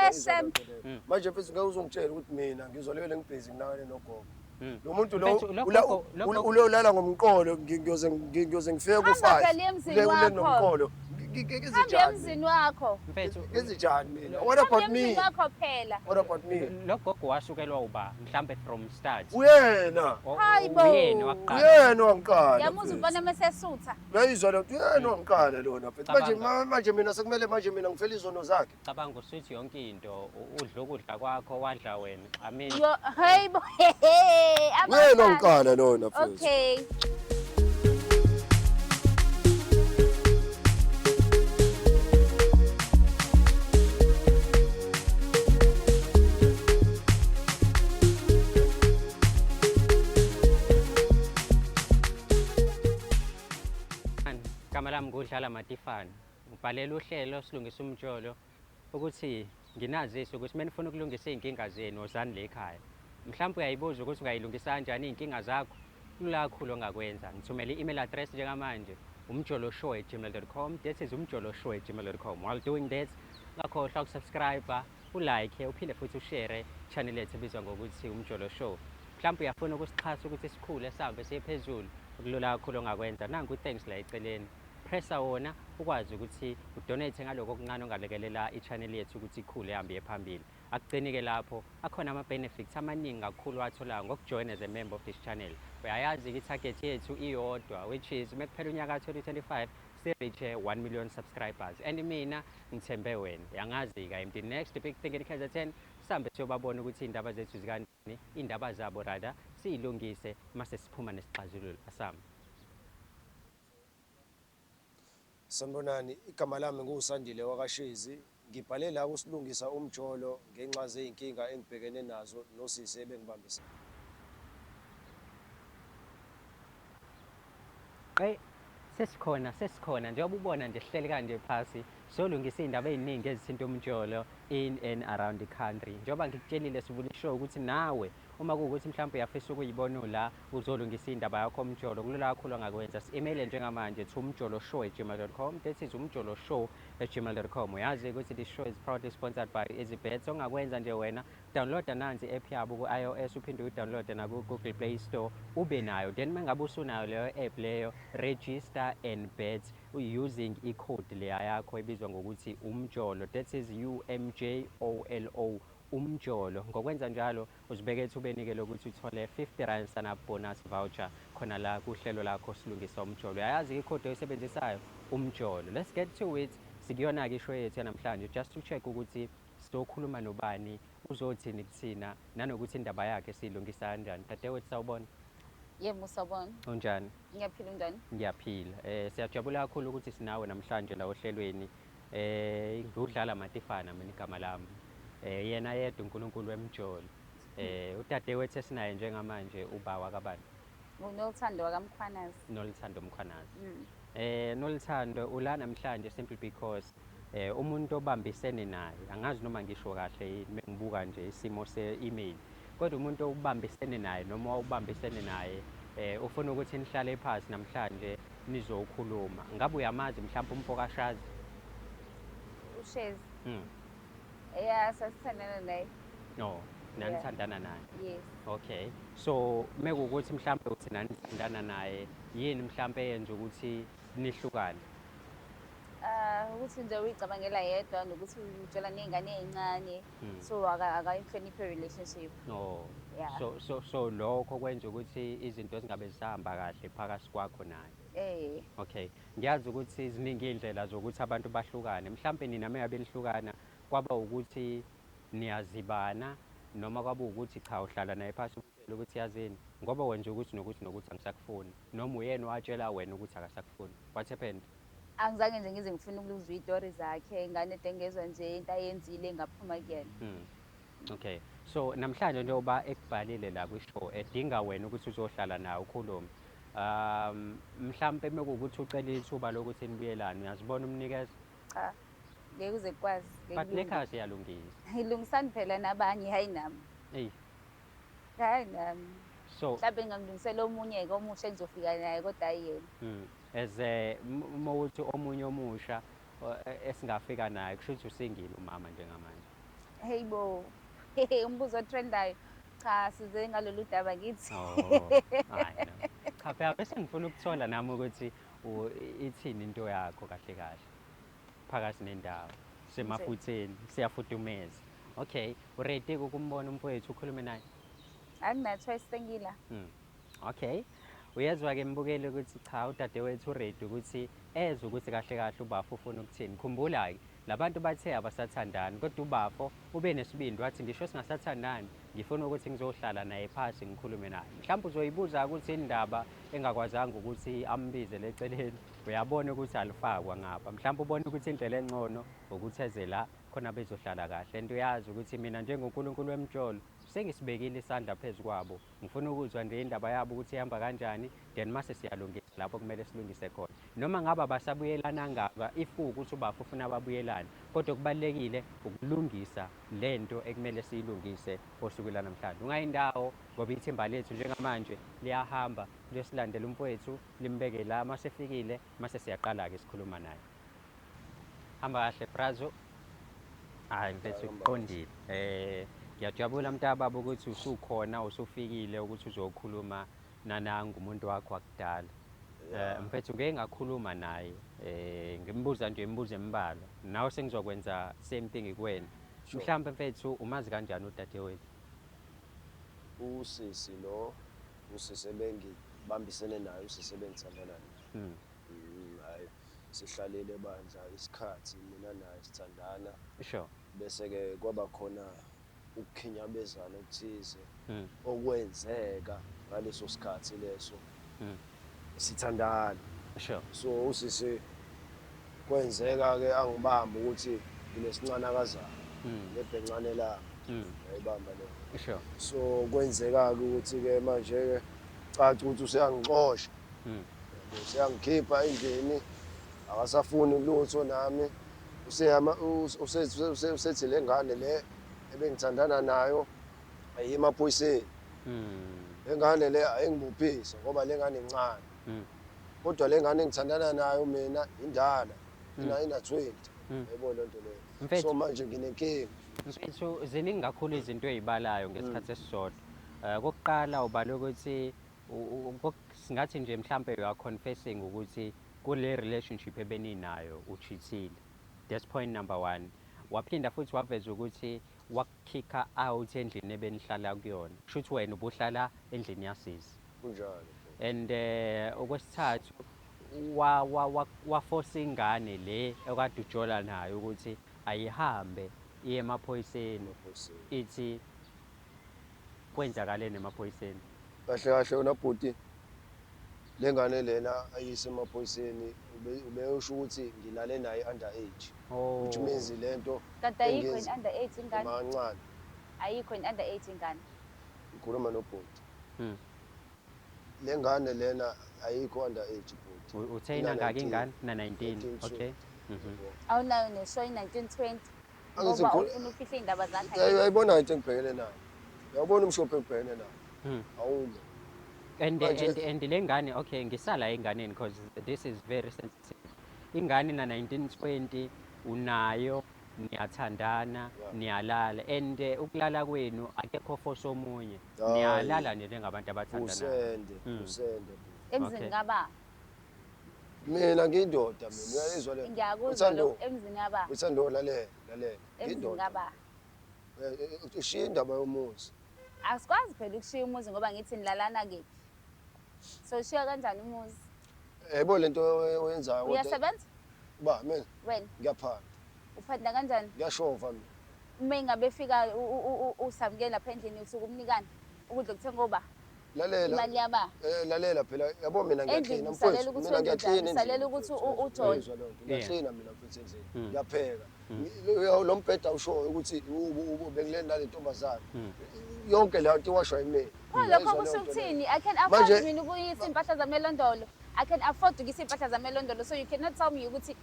Uyayizwa Shem. lento leyo. Manje mfethu ngeke uzongitshela ukuthi mina ngizolibele ngibhizi nginakane nogogo. Lo muntu lo Mfethu, lo gogo- lo gogo- ulolala ngomqolo ngiyoze ngifike Hamba ku-5. phela emzini wakho. Nomqolo. Hamba emzini wakho. Mfethu, Ngizinjani mina? What Hamba about me? emzini wakho phela. What about me? lo gogo wasukelwa uba mhlambe from start. Uyena. Hayi bo. Uyena wakuqala. Uyena wangiqala. Yamuzwa mfethu. umfana mesesutha. Uyayizwa lento uyena wangiqala lona mfethu. Manje Cabanga. manje mina sekumele manje mina ngifele izono zakhe. Cabanga usuthi yonke into udla ukudla kwakho wadla wena. I mean, Yo, hey bo. Uyena wangiqala lona mfethu. Okay. Igama lami nguDlala Matifana. Ngibhalela uhlelo Silungisa Umjolo ukuthi nginazise ukuthi uma nifuna ukulungisa iy'nkinga zenu wozani la ekhaya. Mhlawumbe uyayibuza ukuthi ungayilungisa kanjani iy'nkinga zakho. Kulula kakhulu ongakwenza. Ngithumele i-email address njengamanje umjoloshow@gmail.com. That is umjoloshow@gmail.com. While doing that, ungakhohlwa ukusubscribe, ulike, uphinde futhi ushare channel yethu ebizwa ngokuthi Umjolo Show. Mhlawumbe uyafuna ukusixhasa ukuthi sikhule sihambe siye phezulu. Kulula kakhulu ongakwenza. Nanku thanks la eceleni. Pressa wona ukwazi ukuthi udonate ngaloko okuncane ongalekelela i-channel yethu ukuthi ikhule ihambe iye phambili. Akugcini-ke lapho, akhona ama-benefits amaningi kakhulu owatholayo ngokujoin as a member of this channel. Uyayazi-ke i-target yethu iyodwa, which is uma kuphela unyaka ka-2025 si-reach 1 million subscribers. And mina ngithembe wena. Uyangazi-ke, I'm the next big thing in KZN. Sihambe siyobabona ukuthi iy'ndaba zethu zikanjani, iy'ndaba zabo rather, siyilungise mase siphuma nesixazululo. Asambe. Sanibonani, igama lami nguSandile wakaShezi. Ngibhale la kuSilungisa Umjolo ngenxa zey'nkinga engibhekene nazo nosisi ebengibambisene. Qe, sesikhona, sesikhona. Njengoba ubona nje sihleli kanje phasi, solungisa iy'ndaba ey'ningi ezithinta umjolo in and around the country. Njengoba ngikutshelile sivula ishow ukuthi nawe uma kuwukuthi mhlawumbe uyafisa ukuyibona la uzolungisa indaba yakho umjolo, kulula kakhulu ongakwenza. Si-email njengamanje to umjoloshow@gmail.com. That is umjoloshow@gmail.com. Uyazi ukuthi this show is proudly sponsored by EasyBet. Ongakwenza nje wena, downloada nansi i-app yabo ku-iOS, uphinde uyidownloade naku-Google Play Store, ube nayo. Then uma ngabe usunayo leyo app leyo, register and bet using i-code leya yakho ebizwa ngokuthi umjolo. That is UMJOLO, umjolo. Ngokwenza njalo uzibeke ethubeni-ke lokuthi uthole 50 rand sign up bonus voucher khona la kuhlelo lakho Silungisa Umjolo. Uyayazi ikhodi oyisebenzisayo, umjolo. Let's get to it. Sikuyona-ke ishow yethu yanamhlanje, just to check ukuthi sizokhuluma nobani, uzothini kuthina, nanokuthi indaba yakhe siyilungisa kanjani. Dadewethu, sawubona. Yebo, sawubona. Unjani? Ngiyaphila, unjani? Ngiyaphila. Siyajabula kakhulu ukuthi sinawe namhlanje la ohlelweni. Ngudlala Matifana mina igama lami. Yena yedwa uNkulunkulu wemjolo. Udadewethu esinaye njengamanje uba wakabani? NguNoluthando wakaMkhwanazi. Noluthando Mkhwanazi. Noluthando, ula namhlanje simply because umuntu obambisene naye, angazi noma ngisho kahle yini mengibuka nje isimo se-email, kodwa umuntu obambisene naye noma ubambisene naye ufuna ukuthi nihlale phansi namhlanje nizokhuluma. Ngabe uyamazi mhlawumbe umfo kaShazi? UShezi. Yeah, sasithandana naye. No, nanithandana naye. Yes. Okay. So mekuwukuthi mhlawumbe uthi nanithandana naye, yini mhlawumbe eyenza ukuthi nihlukane? Ukuthi nje uyicabangela yedwa nokuthi utshela ney'ngane ey'ncane. So akayihloniphe relationship. No. Yeah. So lokho kwenza ukuthi izinto zingabe zisahamba kahle phakathi kwakho naye. Okay. Ngiyazi ukuthi ziningi iy'ndlela zokuthi abantu bahlukane. Mhlampe nina mengabe nihlukana kwaba ukuthi niyazibana noma kwaba ukuthi cha uhlala naye phasi umtshele ukuthi yazini ngoba wenza ukuthi nokuthi nokuthi angisakufuni, noma uyena watshela wena ukuthi akasakufuni. What happened? Angizange nje ngize ngifune ukuzwa iy'tori zakhe, ngane ede ngezwa nje into ayenzile ngaphuma kuyena. Okay. So namhlanje njengoba ekubhalile la kwishow edinga wena ukuthi uzohlala naye ukhulume. Mhlampe mekuwukuthi ucela ithuba lokuthi nibuyelane, uyazibona umnikeza? Cha. Ngeke uze kukwazi. Ngeke But kulunge. lekhaya siyalungisa. Ilungisani phela nabanye, hayi nami. Eyi. Hayi nami. So mhlawumbe ngingangilungisela omunye-ke omusha engizofika naye kodwa hayi yena. As uma uthi omunye omusha esingafika naye, kusho ukuthi usingile umama njengamanje. Hey bo. Umbuzo otrendayo. Cha, size ngalolu daba ngithi. Oh, hayi no. Cha phela bese ngifuna ukuthola nami ukuthi ithini into yakho kahle kahle. Phakathi nendawo. Semafutheni, siyafudumeza. Okay, uready ukumbona umfowethu ukhulume naye? Angina choice, sengila. Okay. Uyezwa-ke mbukeli ukuthi cha, udadewethu uready ukuthi ezwe ukuthi kahle kahle ubafo ufuna ukuthini. Khumbula-ke labantu bathe abasathandani, kodwa ubafo ube nesibindi wathi ngisho singasathandani ngifuna ukuthi ngizohlala naye phasi ngikhulume naye. Mhlawumbe uzoyibuza ukuthi indaba engakwazanga ukuthi ambize leceleni, uyabona ukuthi alifakwa ngapha. Mhlawumbe ubone ukuthi indlela engcono ukuthi eze la khona bezohlala kahle. And uyazi ukuthi mina njengoNkulunkulu wemjolo sengisibekile isandla phezu kwabo, ngifuna ukuzwa nje indaba yabo ukuthi ihamba kanjani, then mase siyalungisa lapho kumele silungise khona. Noma ngabe abasabuyelananga, if kuwukuthi ubafo ufuna babuyelane, kodwa kubalulekile ukulungisa lento ekumele siyilungise osukwini lanamhlanje. Ungayindawo ngoba ithimba lethu njengamanje liyahamba liyosilandela umfowethu, limbeke la, masefikile mase siyaqala-ke sikhuluma naye. Hamba kahle brazo. Hayi mfethu, kuqondile. Ngiyajabula mntababa ukuthi usukhona, usufikile ukuthi uzokhuluma nanangu umuntu wakho wakudala. Mfethu ngeke ngakhuluma naye, ngimbuza nje imibuzo embalwa. Nawe sengizokwenza same thing kuwena. Sure. Mhlawumbe mfethu umazi kanjani udadewethu? Usisi lo, usisi ebengibambisene naye, usisi ebengithandana naye. Hayi, sihlalele bandla isikhathi mina naye sithandana. Bese ke kwaba khona ukukhinyabezana okuthize okwenzeka ngaleso sikhathi leso. Sithandana. So usisi kwenzeka ke angibamba ukuthi nginesincanakazana nebhencane lami. Ngayibamba leyo. So kwenzeka ke ukuthi ke manje ke caca ukuthi useyangixosha. Useyangikhipha endlini, akasafuni lutho nami. Useyama usethi le ngane le ebengithandana nayo ayiye emaphoyiseni. Le ngane le ayingibophise ngoba le ngane incane. Kodwa le ngane engithandana nayo mina indala, ina 20. Yayibona lento leyo. Mfethu. So manje nginenkinga. Mfethu, ziningi kakhulu izinto ezibalayo ngesikhathi esisodwa. Okokuqala ubale ukuthi singathi nje mhlambe you are confessing ukuthi kule relationship ebeninayo ucheatile. That's point number 1. Waphinda futhi waveza ukuthi wakukhipha out endlini ebenihlala kuyona. Kusho ukuthi wena ubuhlala endlini yasisi. Kunjalo. And okwesithathu waforce ingane le ekade ujola nayo ukuthi ayihambe iye emaphoyiseni, Emaphoyiseni. ithi kwenzakaleni emaphoyiseni. Kahle kahle wena bhuti, le ngane lena ayise emaphoyiseni ubeyosho ukuthi ngilale naye under age. Which means lento Kanti ayikho engenzi in under age ingane? Emancane. Ayikho in under age ingane. Ngikhuluma nobhuti. Le ngane lena ayikho under age bhuti. Uthe Ina inangaki 19. ingane? Na 19. 19, Okay. 20. Yabo. Awunayo nesho i-1920. Angithi Ngoba ngikhul- ufuna ukufihla iy'ndaba zakhe. Uyayibona into engibhekene nayo. Uyawubona umshophi engibhekene nawo. Awume. And Manje le ngane, okay, ngisala enganeni because this is very sensitive. Ingane na 1920 unayo, niyathandana, niyalala, and ukulala kwenu akekho force omunye. Hayi. Niyalala nje njengabantu abathandanayo. Usende, usende. Emzini kaba? Mina ngiyindoda mina, uyayizwa le nto? Ngiyakuzwa Uthando. lokho, emzini kaba? Uthando, lalela, lalela. Emzini Ngiyindoda. kaba? Ushiya indaba yomuzi. Asikwazi phela ukushiya umuzi ngoba ngithi nilalana kephi? So ushiya kanjani umuzi? Yebo lento oyenzayo kodwa Uyasebenza? Ba, mina Wena? Ngiyaphanda. Uphanda kanjani? Ngiyashova mina. Uma ingabe efika usamukela lapha endlini usuke umnikani ukudla okuthenga oba? Lalela. Imali yaba? Lalela phela, yabo mina Endlini ngiyaklina, usalela mfowethu. ukuthi Mina wenze ngiyaklina njani? Usalela endlini, ukuthi mfowethu. ujole. Uyezwa leyo nto. Ngiyaklina mina mfowethu endlini. Ngiyapheka. Lo mbheda ushoyo ukuthi bengilele nale ntombazane. Yonke leyo nto iwashwa yimina. Pho lokho Uyezwa kusho leyo nto leyo. ukuthini? I can afford Manje mina ukuyisa iy'mpahla zami elondolo. I can afford ukuyisa iy'mpahla zami elondolo. So you cannot tell me ukuthi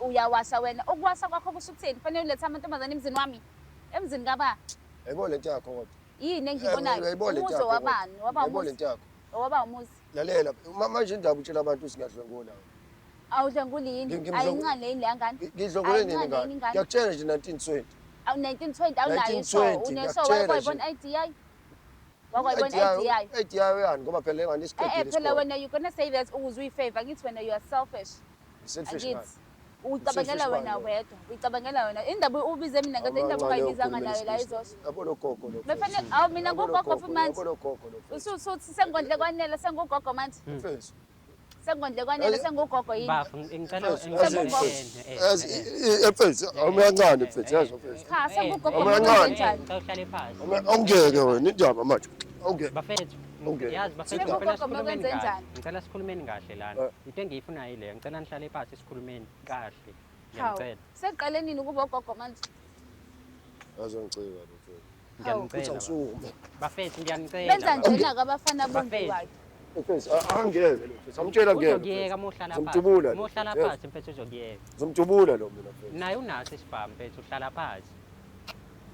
uyawasha wena. Ukuwasha kwakho kusho ukuthini? Kufanele ulethe amantombazane emzini wami. Emzini kaba? Yayibona lento yakho kodwa. Yini engiyibonayo? Uyayibona lento Umuzi yakho kodwa. wabani? Waba Uyayibona umuzi? lento yakho. Waba umuzi. Lalela, manje indaba utshela abantu ukuthi ngiyadlwengula. Awudlwenguli yini? Ayincane yini le ngane? Ngidlwengule nini Ayincane ingane? yini ingane? Ngiyakutshela nje 1920. Awu 1920 awunayo isho, 1920, unesho ngiyakutshela wakwayibona ID yayo. Wakwayibona ID yayo. ID yayo yani ngoba phela engane isiqedile Eh phela isikole. wena you gonna say that ukuze uyifavor ngithi wena you are selfish. Selfish ngani? Angithi uyicabangela Selfish wena ngani? wedwa, uyicabangela wena. Indaba ubize mina ngathi indaba ungayibizanga nayo la izosho. Yabo lo gogo lo. Befane awu mina Yabo lo ngugogo gogo, futhi manje. Yabo lo gogo lo. Usuthi sengondle kwanele sengugogo manje. Mfethu. Sengondle kwanele sengugogo yini? Bafo ngicela Mfethu, ngicela yazi mfethu, awuyancane mfethu, yazi mfethu. Cha sengugogo Awuyancane. njani? Ngicela uhlale phansi. Awungeke wena indaba manje. Awungeke. Bafethu, Okay. yazi bafethu Sit down. ngicela Sengugogo sikhulumeni makwenze kahle. njani? Ngicela sikhulumeni kahle lana. Into engiyifunayo ile, ngicela nihlale phansi sikhulumeni kahle. Hawu. Ngiyanicela. Seqale nini ukuba ugogo manje? Azongicika lo mfethu. Hawu. Futhi Ngiyanicela. angisukume. Bafethu ngiyanicela. Benza bafethu. njena-ke abafana Bafethu. bongiwayo. Mfethu, angeke lo mfethu. Amtshela ngeke. Uzokuyeka uma uhlala phansi. Ngizomdubula. Uma uhlala phansi mfethu uzokuyeka. Ngizomdubula lo mina mfethu. Naye unaso isibhamu mfethu uhlala phansi.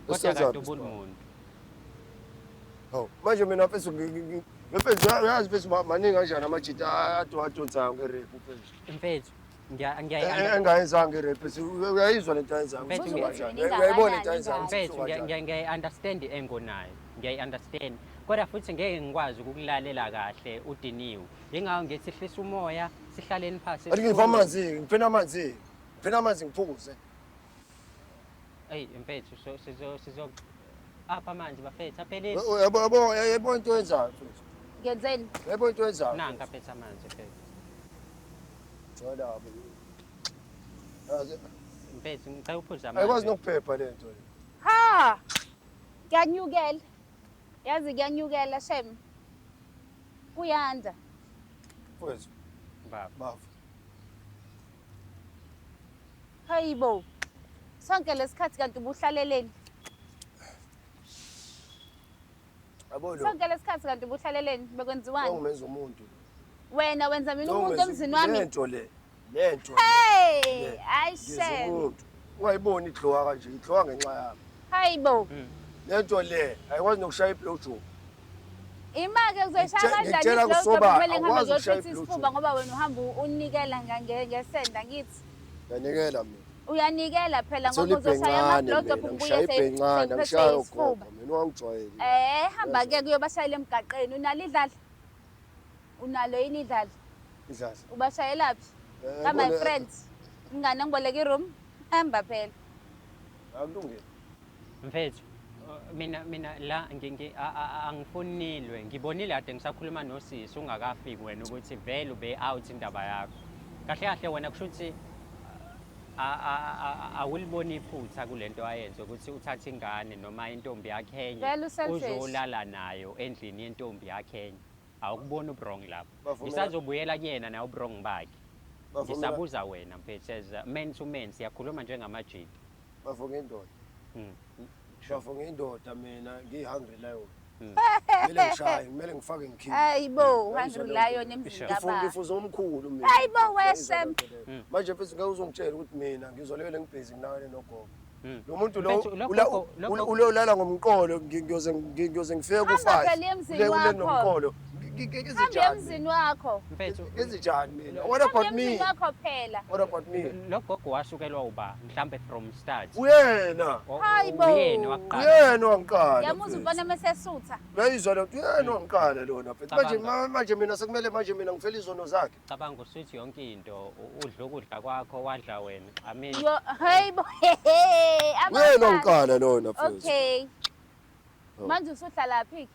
Kodwa Usenzaphi akadubuli isibhamu? muntu. Hawu, manje mina mfethu mfethu uyazi mfethu maningi kanjani amajita adonsayo nge-rape mfethu. Mfethu ngiya Engayenzanga i-rape mfethu, uyayizwa lento ayenzayo Mfethu, mfethu kanjani? ngiya- Uyayibona lento ayenzayo Mfethu mfethu kanjani? ngiyayi-understand i-angle nayo, ngiyayi-understand. Kodwa futhi ngeke ngikwazi ukukulalela kahle udiniwe. Yingakho ngithi hlisa umoya, sihlaleni phansi. Athi ngipha amanzi, ngiphena amanzi. Ngiphena amanzi ngiphuze. Eyi mfethu so sizo sizo apha amanzi bafethu aphelile. Yabo yabo yabo into oyenzayo mfethu. Ngenzeni? Yabo into oyenzayo. Nanka aphethe amanzi mfethu. Ngicela abo. Yazi Mfethu ngicela uphuze amanzi. ayikwazi nokuphepha lento le. Ha! Kuyanyukela. Yazi kuyanyukela shem. Kuyanda. Mfethu, Baba. bafu. Hayibo. Sonke lesikhathi kanti ubuhlaleleni. Yabo lo. Sonke lesikhathi kanti ubuhlaleleni bekwenziwani? Ongimenza umuntu. Wena wenza mina umuntu emzini wami. Lento le. Lento. Hey, Le. hayi Ngiyenza shem. umuntu. Ungayiboni idlowa kanje, idlowa ngenxa yami. Hayibo. Lento le ayikwazi nokushaya i-blowjob. Ima-ke uzoyishaya Ngitshela- kanjani ngitshela i-blowjob kusobala, kumele ngihambe awukwazi ukushaya ngiyothatha i-blowjob. isifuba ngoba wena uhamba unikela ngesenda ngithi. Ngiyanikela mina. Uyanikela phela Ngithola ngoba uzoshaya ibhencane ama-blowjob mina, ubuye ngishaya ibhencane, sengiphethe ngishaya isifuba. ugogo. Mina wangijwayele. Eh, hamba-ke kuyobashayela emgaqeni. Unalo idlala? Unalo yini idlala? Idlala. Ubashayelaphi? Eh, Ka my yabona- friend. Mngani angiboleka i-room. Hamba phela. Akulungile. Mfethu mina la angifunilwe. Ngibonile kade ngisakhuluma nosisi ungakafiki wena ukuthi vele ube out indaba yakho. Kahle kahle wena kusho ukuthi awuliboni iphutha kulento ayenze ukuthi uthathe ingane noma intombi yakhe enye Vele u-selfish. uzolala nayo endlini yentombi yakhe enye. Awukuboni ubrong lapho. Bafo, mina- Ngisazobuyela kuyena naye ubrong bakhe. Bafo, mina- Ngisabuza wena mfethu as a man to man siyakhuluma njengamajita. Bafo ngendoda. Bafo ngendoda mina ngiyi-hungry lion. Kumele ngishaye, kumele ngifake ngikhiphe. Hayibo, Uyayizwa hungry leyo nto lion leyo? emzini Sure. kababa. Ngifuze omkhulu mina. Hayibo, Uyayizwa weshem. leyo nto leyo. Manje mfethu ngeke uzongitshela ukuthi mina ngizolele ngibhizi nginakane nogogo. Lo muntu lo Mfethu, lo gogo- lo gogo- ulala ngomqolo, ngiyoze ngifike Hamba ku-5. phela emzini Ule wakho. nomqolo. Hamba emzini wakho. Mfethu Ngezinjani mina? What Hamba about me? emzini wakho phela. What about me? lo gogo wasukelwa uba mhlambe from start. Uyena. Hayibo. Uyena wakuqala. Uyena wangiqala. Yamuzwa mfethu. ubona mesesutha. Uyayizwa le nto, uyena wangiqala lona mfethu. Manje Cabanga. manje mina sekumele manje mina ngifele izono zakhe. Cabanga usuthi yonke into udla ukudla kwakho wadla wena. I mean Yo, hayibo. Uyena wangiqala lona mfethu. Okay. Oh. Manje usuhlala phi?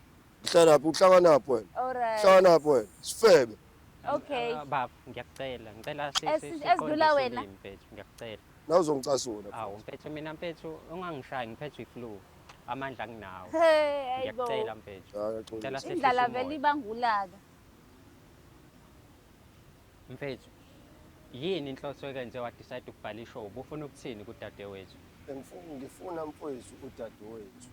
Uhlala phi? Uhlanganaphi wena? Alright. Uhlanganaphi wena? Sifebe. Okay. Baba ngiyakucela, ngicela Esidlula wena. mfethu, ngiyakucela. Nawe uzongicasula. Awu mfethu mina mfethu ungangishayi ngiphethwe i-flu. Amandla nginawo. Hey, hayibo. Ngiyakucela mfethu. Hayi, axolisa. Ngicela sehlise Indlala umoya. vele ibangulaka. Mfethu, yini inhloso ekwenze wa-decide ukubhala ishow? Ubufuna ukuthini kudadewethu? Ngifuna mfowethu udadewethu.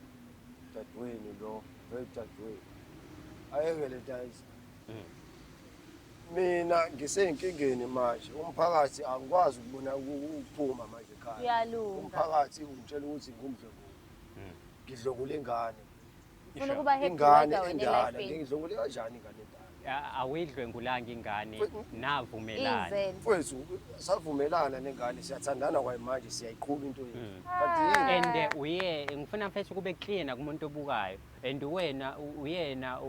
Udadewenu lo, vele udadewenu. Ayeke le nto ayenzayo. Mina ngiseyinkingeni manje. Umphakathi angikwazi ukubona ukuphuma manje ekhaya. Uyalunga. Umphakathi ungitshela ukuthi ngumdlwenguli. Ngidlwengula ingane. Ufuna ukuba happy Ingane wedwa wena endala, elifini. ngidlwengule kanjani ingane endala? Awuyidlwengulanga ingane navumelana. Izele. Mfowethu, savumelana nengane, siyathandana kwayimanje, siyayiqhuba into yethu. Kanti yini? And uye ngifuna mfethu kube clear nakumuntu obukayo and wena uyena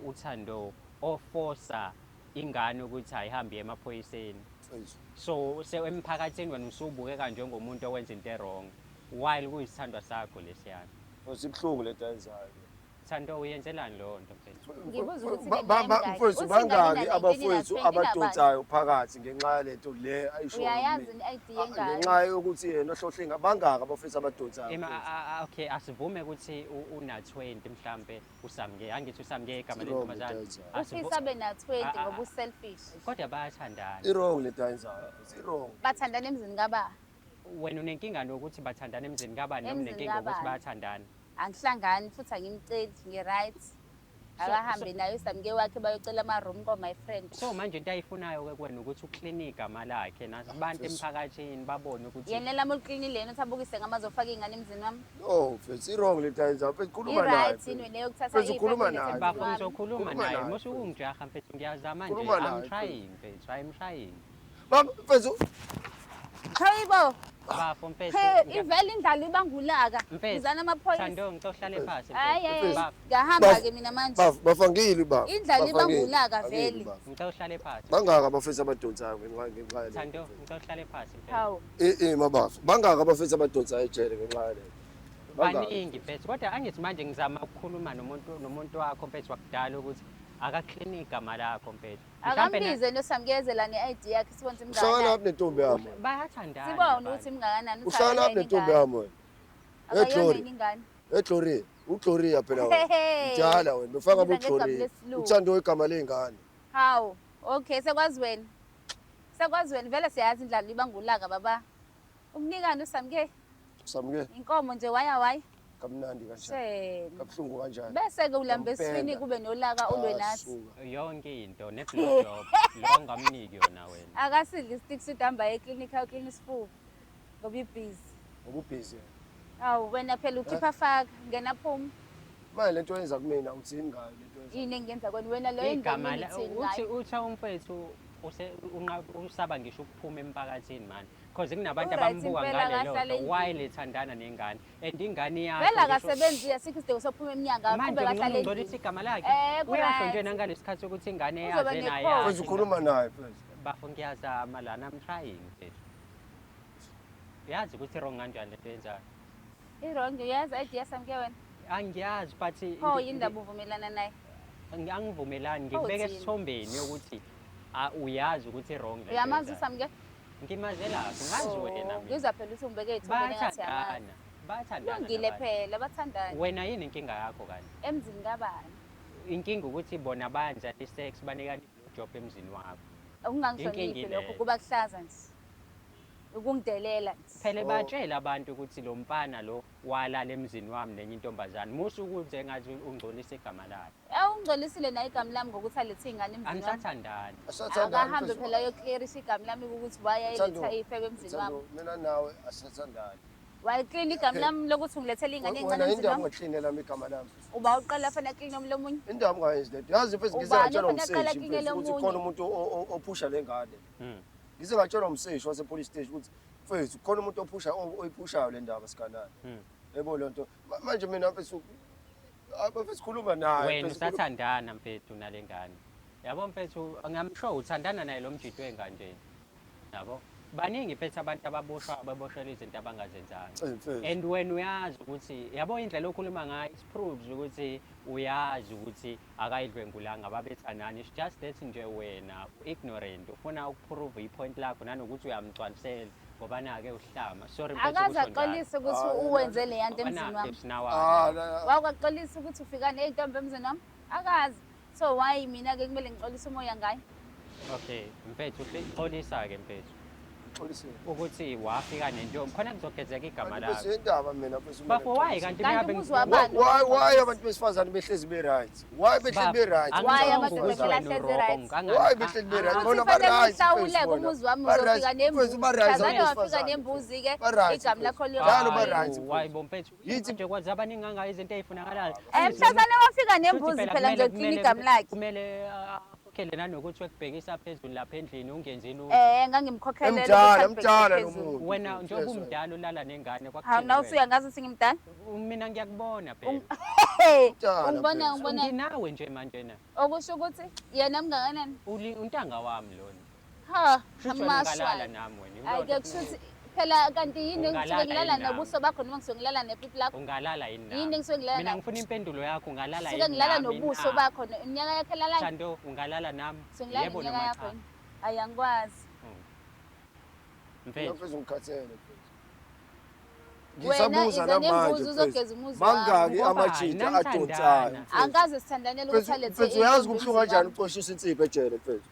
uThando ofosa ingane ukuthi ayihambe iye emaphoyiseni. Mfowethu. So se emphakathini wena usubukeka njengomuntu owenza into e-wrong while kuyisithandwa sakho lesiyana. Mfowethu, ibuhlungu lento ayenzayo. Thando, uyenzelani leyo nto mfethu? Ngibuza ukuthi Ba- ngeke Mfowethu, uthi bangaki ingane abafowethu ina-20 abadonsayo phakathi ngenxa yalento le ayishoyo Uyayazi kumina? i-ID yengane. Ngenxa yokuthi yena ohlohle bangaki abafowethu abadonsayo? Mfowethu? Okay, asivume ukuthi una 20 mhlambe uSamke. Angithi uSamke igama I-wrong lentombazane. lento ayenzayo. Ufisa abe na-20 Ah, ah, ngoba u-selfish. Kodwa bayathandana. I-wrong lento ayenzayo, mfowethu, i-wrong. Bathandana emzini kababa. Wena unenkinga nokuthi bathandana emzini kabani noma Emzini unenkinga ukuthi kabani. bayathandana? Angihlangani futhi angimceli, ngi-right. Akahambe naye uSamke wakhe bayocela ama-room ko-my friend. So manje into ayifunayo-ke kuwena ukuthi ukline igama lakhe nabantu Mfethu. emphakathini babone ukuthi Yena elami uliklinile yena uthi abukise ngamazofaka iy'ngane emzini wami. No, mfethu, i-wrong lento ayenzayo. Mfethu, khuluma naye. I-right yini wena yokuthatha Mfethu, khuluma iy'febe naye. ulethe bafo emzini wami? ngizokhuluma Khuluma naye naye, musu mfethu. ukungijaha mfethu, ngiyazama nje. Khuluma I'm naye, trying mfethu, I'm trying. Mfethu. Hayibo. Bafo mfethu. He, ivele indlala ibangulaka. Mfethu, Bizana amaphoyisa. Thando, ngicela uhlale phansi Hayi, mfethu. hayi. Bafo, Ngiyahamba-ke mina manje. Bafangile baba. Indlala Bafangile. ibangulaka Bafangile, vele. baba. Ngicela uhlale phansi. Bangaka abafethu abadonsayo ngenxa yale. Thando, ngicela uhlale phansi mfethu. Hawu. Eh mabafu. Bangaka abafethu abadonsayo ejele ngenxa yale. Bangaka. Baningi mfethu, kodwa angithi manje ngizama ukukhuluma nomuntu wakho mfethu wakudala ukuthi akakline igama lakho mfethu. Mhlampe Akambize noSamkezela ne-ID yakhe sibone ukuthi Uhlangana imngakanani. laphi nentombi yami? wena? Bayathandana. Sibone abantu. ukuthi imngakanani. Uthi Uhlangana laphi akayona nentombi ingane. yami wena? Akayona Glory. yini ingane? Hey Gloria, uGloria phela wena. Hey. Mdala wena, befaka Ubiza ngegama boGloria. lesilungu. Uthando igama lengane. Hawu, okay, sekwazi wena. Sekwazi wena vele siyazi indlala ibangulaka baba. Ukunikani uSamke? Samke Inkomo nje waya waya. kamnandi kanjani? Shame. Kabuhlungu kanjani? Bese ke ulamba Ngampela. esifini kube nolaka ulwe Ah, nathi. suka. Yonke into ne-blow job lo ongamniki yona wena. Akasidli stick suit hamba eklinikhi ayoclean isifuba. Ngoba ibhizi. Ngoba ubhizi. Hawu wena phela ukhipha faka, ngena phuma. Manje lento oyenza kumina uthini ngayo lento oyenza? Yini engiyenza kwena wena leyo Igama engomeni ithini uthi ngayo? uthi umfethu usaba ngisho ukuphuma emphakathini manje because kunabantu U-right abambuka impela, ngalelo akahlale nto endlini. while ethandana nengane and ingane yakhe Vele ngisho- akasebenzi asikho isidingo sokuphuma emnyango manje aqhubeke ngcono ahlale ungcolisa endlini. igama lakhe uyasho Ku-right. nje nangalesi sikhathi ukuthi ingane Uzoba yazi nekhono. naye Mfethu, ukhuluma naye mfethu. Bafo, ngiyazama lana, I'm trying mfethu. Yazi ukuthi wrong kanjani lento yenzayo? I-wrong uyazi ID yaSamke wena. Angiyazi but Pho yini ndaba uvumelana naye? Angivumelani, Pho ngikubeka uthini? esithombeni yokuthi uyazi ukuthi wrong lento Uyamazi oyenzayo. uSamke? Ngimazelaphi? Ngazi wena mina. Ngizwa phela ukuthi ungibeke ey'thombeni engathi uyamazi. Bayathandana. Bayathandana Lungile labantu. phela bathandana. Wena yini inkinga yakho kanti? Emzini kabani? Inkinga ukuthi bona bayenza i-sex, banikana i-blow job emzini wakho. Ukungangihloniphi Inkinga lokho ileyo. kuba kuhlaza nje. Ukungidelela nje. Phela Oh. batshela abantu ukuthi lo mfana lo walala emzini wami nenye intombazane. Musu ukuze ngathi ungcolisa igama lakhe. Ungcolisile naye igama lami ngokuthi alethe iy'ngane emzini wami. Anisathandani. Asathandani. Akahambe mfethu. phela ayoclearisha igama lami ukuthi why Thando, ayeletha iy'febe emzini wami. Thando, mina nawe asathandani. Wayiklina igama lami lokuthi ungilethele iy'ngane ey'ncane Wena emzini indaba wami. ungaklinela lami igama lami. Uba uqala fanele akline omunye. Indaba ungayenzi lento. Yazi mfethu ngize Ubani ngatshelwa ofanele aqale umseshi aklinele mfethu ukuthi omunye? khona umuntu ophusha le ngane. Ngize ngatshelwa umseshi wase police station ukuthi mfethu khona umuntu ophusha oyiphushayo le ndaba sikanani. Yebo le nto. Manje mina mfethu mfethu khuluma naye. Wena mfethu, khuluma- usathandana mfethu nale ngane. Yabo mfethu, ngiyamsho uthandana naye lo mjito wengane. Yabo. Baningi mfethu abantu ababoshwa ababoshelwa izinto abangazenzanga. Mfethu. And wena uyazi ukuthi yabo indlela okhuluma ngayo it proves ukuthi uyazi ukuthi akayidlwengulanga babethandana. It's just that nje wena ignorant ufuna ukuprove ipoint lakho nanokuthi uyamgcwalisela ngoba nake uhlama. Sorry mfethu Akaze ukusho njalo. axolise ukuthi Ah, uwenze le yanto Ngoba emzini nakhe wami. sinawa. Ah, la- Wakwaxolisa ukuthi ufika ney'ntombi emzini wami? Akazi. So why mina-ke kumele ngixolise umoya ngaye? Okay, mfethu xolisa ke mfethu. Xolisile. Ukuthi wafika nentombi khona kuzogezeka igama Kanti lakho. mfethu indaba mina mfethu kumele Bafo why ngixolise. kanti Kanti ngabe umuzi wabani? Why abantu besifazane behlezi be-right? Why behlezi be-right? Why Why amadoda phela ahlezi right? Why behlezi be-right? Futhi Bona fanele ba-right uhlawuleke mfethu bona. umuzi wami Ba-right, uzofika mfethu, nembuzi. ba-right Mhlazane abantu wafika besifazane. nembuzi-ke Ba-right, igama mfethu. lakho Njalo liyoba ba-right. Why bo mfethu? Yithi- Nje kwazi abaningi kangaka izinto ey'funakalayo. Mhlazane wafika nembuzi phela nje uklina igama lakhe. Kumele akhokhele Umkhokhele nanokuthi wekubhekisa phezulu lapha endlini ungenzi lutho. Ngangimkhokhelela Emdala, ukuthi mdala angibhekise lo phezulu. muntu. Wena njengoba Yes, umdala ulala nengane Hawu, kwakuthini nawe wena? usuyangazi ukuthi ngimdala? Mina ngiyakubona phela. Hey, Mdala, ungibona mfethu. ungibona Nginawe nje manje na. okusho ukuthi yena mngakanani? Uli untanga wami lona. Ha, Shuthi wena ungalala amashwa. nami wena. Hayi ke kusho ukuthi phela kanti yini Ungalala engisuke ngilala yini nami? nobuso bakho noma ngisuke ngilala nepipi lakho? Ungalala yini nami? Yini engisuke ngilala Mina nayo? ngifuna impendulo yakho, ungalala Suke yini ngilala nami nobuso na? bakho iminyaka yakho elalani? Thando, ungalala nami? Suke ngilala Yebo neminyaka noma yakho cha? yini? Hayi angikwazi. Mina Mfethu, mfethu ngikhathele mfethu. Wena Ngisabuza iza namanje nembuzi mfethu. uzogeza umuzi wami. Mangaki Ngoba amajita nanithandana. adonsayo mfethu? Angikaze sithandanele ukuthi Mfethu, alethe mfethu uyazi intombi kubuhlungu emzini kanjani wami. ukucoshisa insipho ejele mfethu.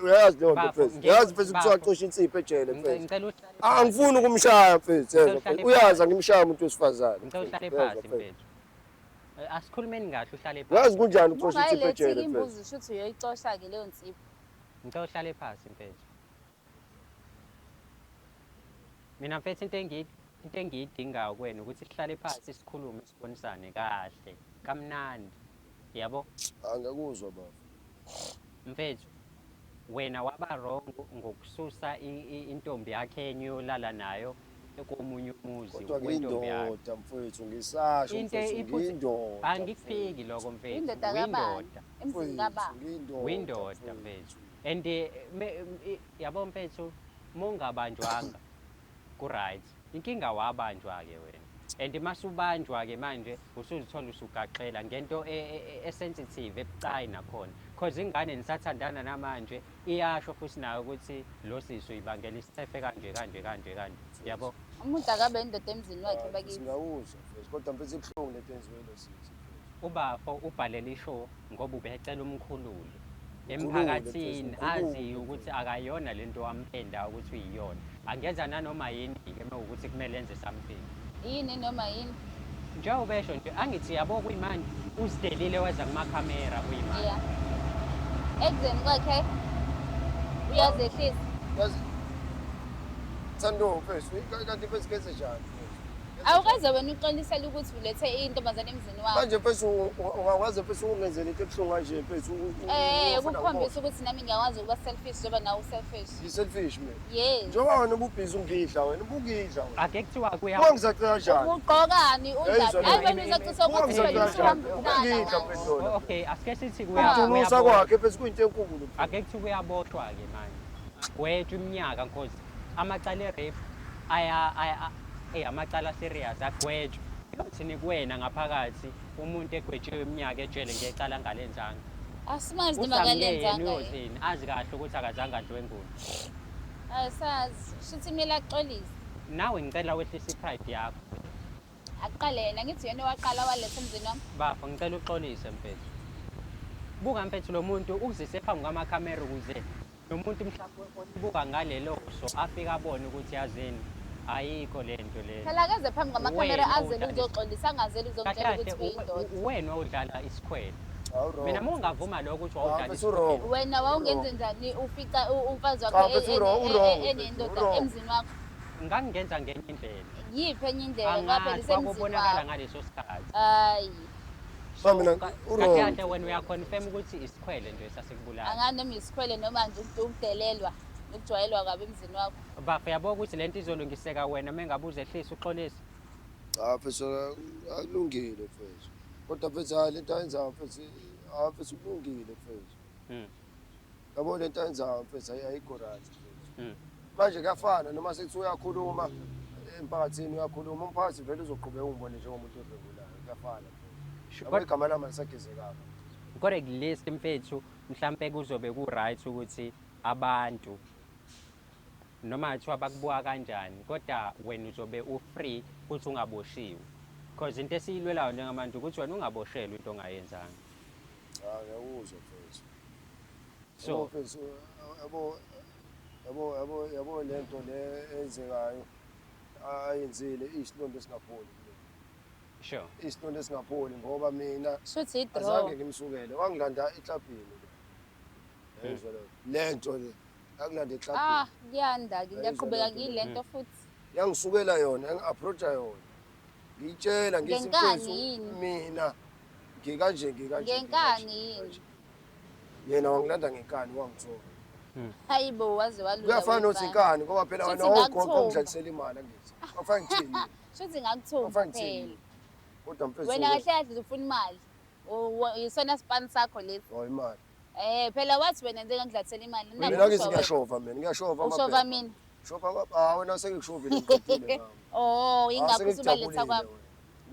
Uyazi leyo nto Bafo, mfethu. Uyazi mfethu kuthiwa bafo. cosha insipho ejele mfethu. ngicela uhlale phansi. Angifuni ukumshaya mfethu, yezwa Ngicela mfethu. uhlale Uyazi phansi. angimshaya umuntu wesifazane. Ngicela mfethu, uhlale uyezwa phansi mfethu. mfethu. Asikhulumeni kahle uhlale phansi. Uyazi kunjani ukucosha insipho Ungayilethi ejele mfethu. imbuzi shuthi uyoyicosha-ke leyo nsipho. Ngicela uhlale phansi mfethu. Mina mfethu into engiyidingayo kuwena ukuthi sihlale phansi sikhulume sibonisane kahle kamnandi. Yabo? Angakuzwa baba. Mfethu, wena waba wrong ngokususa intombi yakhe enye uyolala nayo komunye umuzi Kodwa wentombi yakhe. ngiyindoda mfethu, ngisasho Into mfethu iphutha ngiyindoda. angikuphiki lokho mfethu. Indoda kabani? Windoda. Emzini kababa. Ngiyindoda. Windoda mfethu. And yabo mfethu, mongabanjwanga ku right. Inkinga wabanjwa ke wena. And masubanjwa ke manje usuzithola usugaxela ngento e-sensitive ebucayi nakhona. Cause ingane nisathandana namanje iyasho futhi nayo ukuthi lo sisi uyibangela isicefe kanje kanje kanje kanje. Yabo? Umuntu akabe indoda emzini wakhe bakithi. Singawuzwa mfethu, kodwa mfethu ibuhlungu lento enziwe lo sisi mfethu. Ubafo ubhalele ishow ngoba ubecela umkhulule Umkhulule, emphakathini mfethu, umkhulule, aziyo ukuthi akayona lento wampenda ukuthi uyiyona. Angenza nanoma yini ke mewukuthi kumele enze something. Yini noma yini? Njengoba esho nje angithi yabo kuyimanje uzidelile weza kumakhamera kuyimanje. Yeah. Ekuzeni kwakhe uyazehlisa. Yazi Thando mfethu, kanti mfethu kenze njani mfethu? Awukaze wena uxolisele ukuthi ulethe intombazane emzini wakho. Manje mfethu ungakwazi mfethu ukungenzela into ebuhlungu kanje mfethu. Ukukhombisa ukuthi nami ngiyakwazi ukuba selfish njengoba nawe uselfish. Ngi-selfish mina. Yes. Njengoba wena ububhizi ungidla wena, ubungidla wena. Ake kuthiwa kuya Ungizacela kanjani? Ugqokani udla? Hayi wena uzacisa ukuthi Ungizacela wena kanjani? usuhamba Ubungidla udlala. mfethu wena. Okay, asike sithi Ukudunusa kwakhe mfethu kuyinto enkulu. Ake kuthiwa kuyaboshwa ke manje. Gwetshwa iminyaka because amacala e-rape aya amacala serious agwetshwa. Uthini kuwena ngaphakathi umuntu egwetshiwe iminyaka ejele ngecala angalenzanga. Asimazi noma Usamyeni akalenzanga. uyothini? Azi kahle ukuthi akazange adlwengulwe. Asazi, shuthi kumele axolise. Nawe ngicela wehlise i-pride yakho. Aqale yena, ngithi yena owaqala waletha emzini wami. Bafo, ngicela uxolise mfethu. Buka mfethu lo muntu ukuzise phambi kwamakhamera ukuze lo muntu mhlawumbe onibuka ngalelo so afike abone ukuthi yazini ayikho lento le. Phela akeze phambi kwamakhamera Wena azele udlala uzoxolisa, angazeli uzongitshela Kahle ukuthi kahle, uyindoda. wena udlala isikhwele. Hawu, Mina uma ungavuma lokho ukuthi Ah, wawudlala mfethu, isikhwele. wrong. Wena wawungenze njani ufica umfazi wakho Cha, mfethu, wrong, enendoda wrong. emzini wakho? Ngangingenza ngenye indlela. Yiphi enye indlela ngoba phela Angazi isemzini kwakubonakala wakho. ngaleso sikhathi. Hayi. Cha, mina, u-wrong. Kahle kahle wena uyaconfirm ukuthi isikhwele nje esasikubulala. Angani noma isikhwele noma nje ukudelelwa, ukujwayelwa kabi emzini wakho. Bafo yabo ukuthi lento izolungiseka wena mengabe uzehlisa uxolise. Cha mfethu akulungile mfethu. Kodwa mfethu hayi lento ayenzayo mfethu, hayi mfethu kulungile mfethu. Yabo lento ayenzayo mfethu ayikho right mfethu. Manje kuyafana noma sekuthiwa uyakhuluma emphakathini uyakhuluma umphakathi vele uzoqhubeka ungibone njengomuntu odlwengulayo kuyafana mfethu. Yabo igama lami alisagezekanga. Kodwa at least mfethu mhlambe kuzobe ku right ukuthi abantu noma kuthiwa bakubuka kanjani kodwa wena uzobe u-free futhi ungaboshiwe. Because into esiyilwelayo njengamanje ukuthi wena ungaboshelwa into ongayenzanga. Cha ngiyakuzwa mfethu. So Yabo mfethu, yabo, yabo, yabo, yabo lento le eyenzekayo ayenzile isilonda esingapholi kulena. Isilonda esingapholi ngoba mina Shuthi i-draw. azange ngimsukele, wangilanda eklabhini lo. Yayizwa leyo. Lento le angilanda eklabhini. Ah, kuyanda ke, ngiyaqhubeka Yayizwa leyo nto. ngilento futhi. Yangisukela yona, yangi-approacha yona. Ngiyitshela ngithi Ngenkani mfethu, yini? mina ngikanje, ngikanje, Ngenkani ngikanje, yini? ngikanje. Yena wangilanda ngenkani wangithola. Hayi bo, waze walula. Kuyafana nokuthi wemfana. inkani ngoba phela wena Shuthi wawugoqa ngakuthumba. ungidlalisela imali angithi. Kwafana ngithini? Shuthi ngakuthumba Kwafana ngithini? phela. Kodwa mfethu Wena kahle kahle ufuna imali. Yisona sipani sakho lesi. Oh imali. Phela wathi wena nje ngangidlalisela imali. Mina ngithi ngiyashova mina, ngiyashova Ushova mina. Shova ah wena sengikushovile ngiqedile ngawe. Oh, ingakho usubaletha kwami.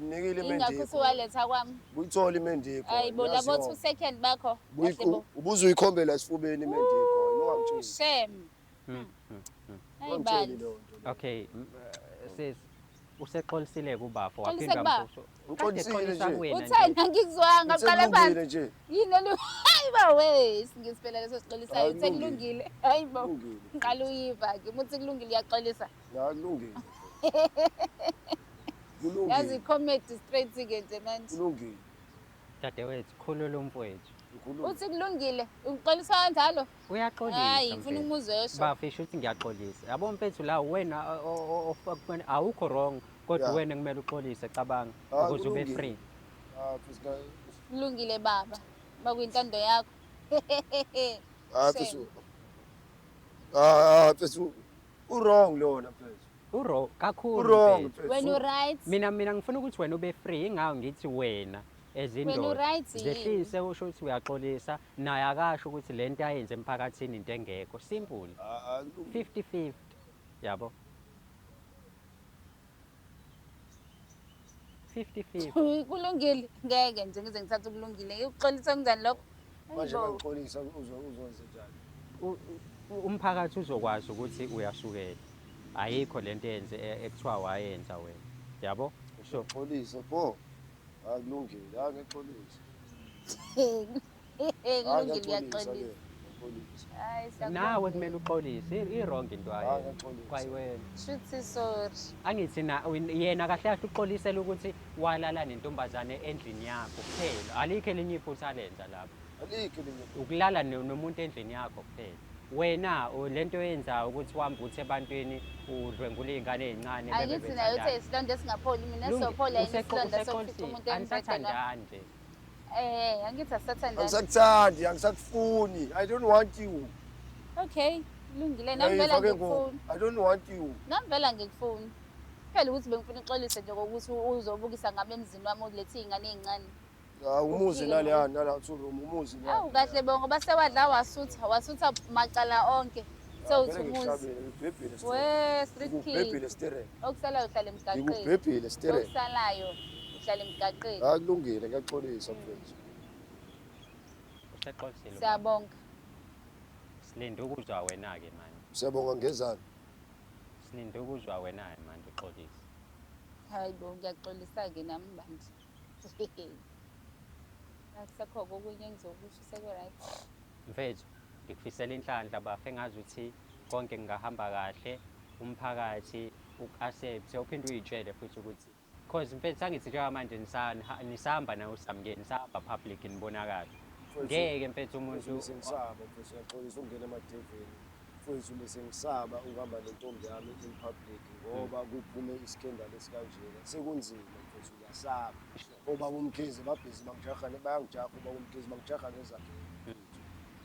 Nginikile Ingakho imendiko. usuwaletha kwami. Buyithola imendiko. Hayi bo, labo 2 second bakho. Kahle bo. Ubuzuyikhombela esifubeni imendiko, wena ungangitsheli. Shame. Hayi Ungangitsheli bani. leyo nto leyo. Okay, sis usexolisile kubafo Uxolise waphinda kubaba? wamxoxa. Uxolisile Kade exolisa nje. kuwena Utheni angikuzwanga Uthe qala kulungile phansi. nje. Yini elu Hayi ba we, isingisi phela leso sixolisayo. Hayi, Uthe kulungile. kulungile. Hayi bo. Kulungile. Ngiqala uyiva ke, uthi kulungile uyaxolisa. Ya kulungile. Yazi Kulungile. comedy straight ke nje manje. Kulungile. Dadewethu, khulula umfowethu. Kulungile. Uthi kulungile, uxolisa kanjalo? Uyaxolisa. Hayi, ngifuna mfethu. umuzwe esho. Bafisho ukuthi ngiyaxolisa. Yabo mfethu la wena awukho wrong kodwa Yeah. wena kumele uxolise cabanga Ah, ukuze ube kulungile. free. Ah mfethu Kulungile baba. Bakuyintando yakho. ah Shame. mfethu. Ah mfethu u wrong lona mfethu. Uro kakhulu. U wrong mfethu. mfethu. Wena u right. Mina ngifuna ukuthi wena ube free ingawo ngithi wena Wena ezindoda u-right yini? zehlise usho ukuthi uyaxolisa naye akasho ukuthi lento ayenze emphakathini into engekho simple Ah ah kulungile. 50-50 yabo 50-50 Kulungile. Ngeke nje ngize ngithathe kulungile. Ukuxolisa kanjani lokho? Manje Hayibo. mangixolisa uzokwenza njani? Umphakathi uzokwazi ukuthi uyasukela ayikho lento yenze ekuthiwa wayenza wena yabo so Xolisa pho. Ah kulungile, ah ngixolisa. Ah Kulungile ngiyaxolisa uyaxolisa. ke. Ngixolisa. Hayi siyakubonga. nawe kumele uxolise i-wrong into Ah ayenza ngixolisa. kwayiwena Shuthi sorry. angithi na yena kahle kahle uxolisela ukuthi walala nentombazane endlini yakho kuphela alikho elinye iphutha alenza lapho Alikho elinye. ukulala nomuntu endlini yakho kuphela wena lento oyenzayo ukuthi uhambe uthi ebantwini udlwengula iy'ngane ey'ncane bebe Angithi naye uthe bethandana. isilonda esingapholi mina Lungi- sophola yini isilonda sokufica usexolisile. umuntu embhedeni wami. Anisathandani nje Angithi asathandani. Angisakuthandi, angisakufuni. I don't want you. Okay, kulungile nami vele Uyayifake ngoku. angikufuni. I don't want you. Nami vele angikufuni. Phela ukuthi bengifuna uxolise nje ngokuthi uzobukisa ngami emzini wami ulethe iy'ngane ey'ncane. Ah umuzi Uphike naleya nala two room umuzi naleya. Awu kahle bongo base wadla wasutha macala onke. Sewuthi umuzi. Ngikubhebhile We street kid. Ngikubhebhile sterek. Okusalayo uhlala emgaqweni. Ngikubhebhile sterek. Okusalayo uhlala emgaqweni. Ah kulungile ngiyaxolisa mfethu. usexolisile ubaba. Siyabonga. Silinde ukuzwa wena-ke manje Siyabonga ngezani. silinde ukuzwa wena-ke manje uxolise Hayi bo ngiyaxolisa-ke nami bandla. Akusekho okunye engizokusho seku-right. Mfethu, ngikufisela inhlanhla bafe ngazi ukuthi konke kungahamba kahle, umphakathi uku-accept, uphinde uyitshele futhi ukuthi cause mfethu angithi njengamanje nisahamba nawe uSamke, nisahamba public nibonakala. Ngeke mfethu umuntu Mfethu ngisaba mfethu uyaxolisa ukungena emadeveni. Mfethu bese ngisaba ukuhamba nentombi yami in public ngoba kuphume iskendalo esikanjena. Sekunzima mfethu ngiyasaba. Obaba uMkhize babhizi bangijaha bayangijaha ubaba uMkhize bangijaha ngezakhe.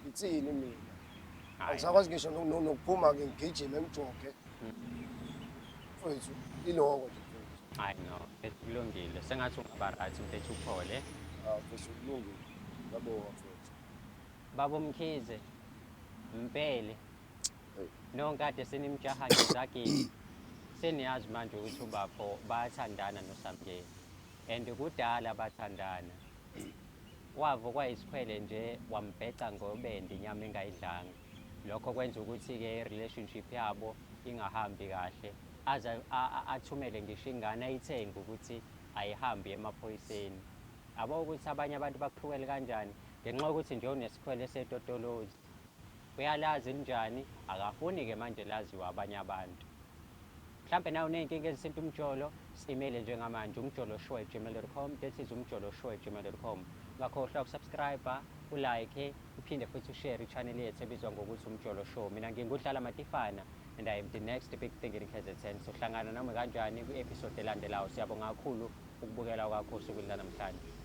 Ithini mina? Hhayi. Angisakwazi ngisho nokuphuma ke ngigijime ngijoge. Mfethu iloko nje mfethu. Hayi no, mfethu kulungile. Sengathi ungaba right mfethu uphole. Ah mfethu kulungile. Ngiyabonga mfethu. Baba uMkhize, Mpele. Hey. Nonke senimjaha ngezagile. Seniyazi manje ukuthi ubafo bayathandana noSamkelo. And kudala bathandana. Wavo kwayisikhwele nje wambheca ngobende inyama engayidlanga. Lokho kwenza ukuthi-ke i-relationship yabo ingahambi kahle. Aze athumele ngisho ingane ayithenge ukuthi ayihambi emaphoyiseni. Yabo ukuthi abanye abantu bakuhlukele kanjani ngenxa yokuthi nje unesikhwele setotolozi. Uyalazi linjani, akafuni-ke manje laziwe abanye abantu. Mhlampe nawe uney'nkinga ezithinta umjolo, si-email njengamanje umjoloshow@gmail.com. That is umjoloshow@gmail.com. Ungakhohlwa ukusubscribe, ulike, uphinde futhi ushare i-channel yethu ebizwa ngokuthi Umjolo Show. Mina nginguDlala Matifana and I am the next big thing in KZN. Sohlangana noma kanjani kwi-episode elandelayo. Siyabonga kakhulu ukubukela kwakho usuku lanamhlanje.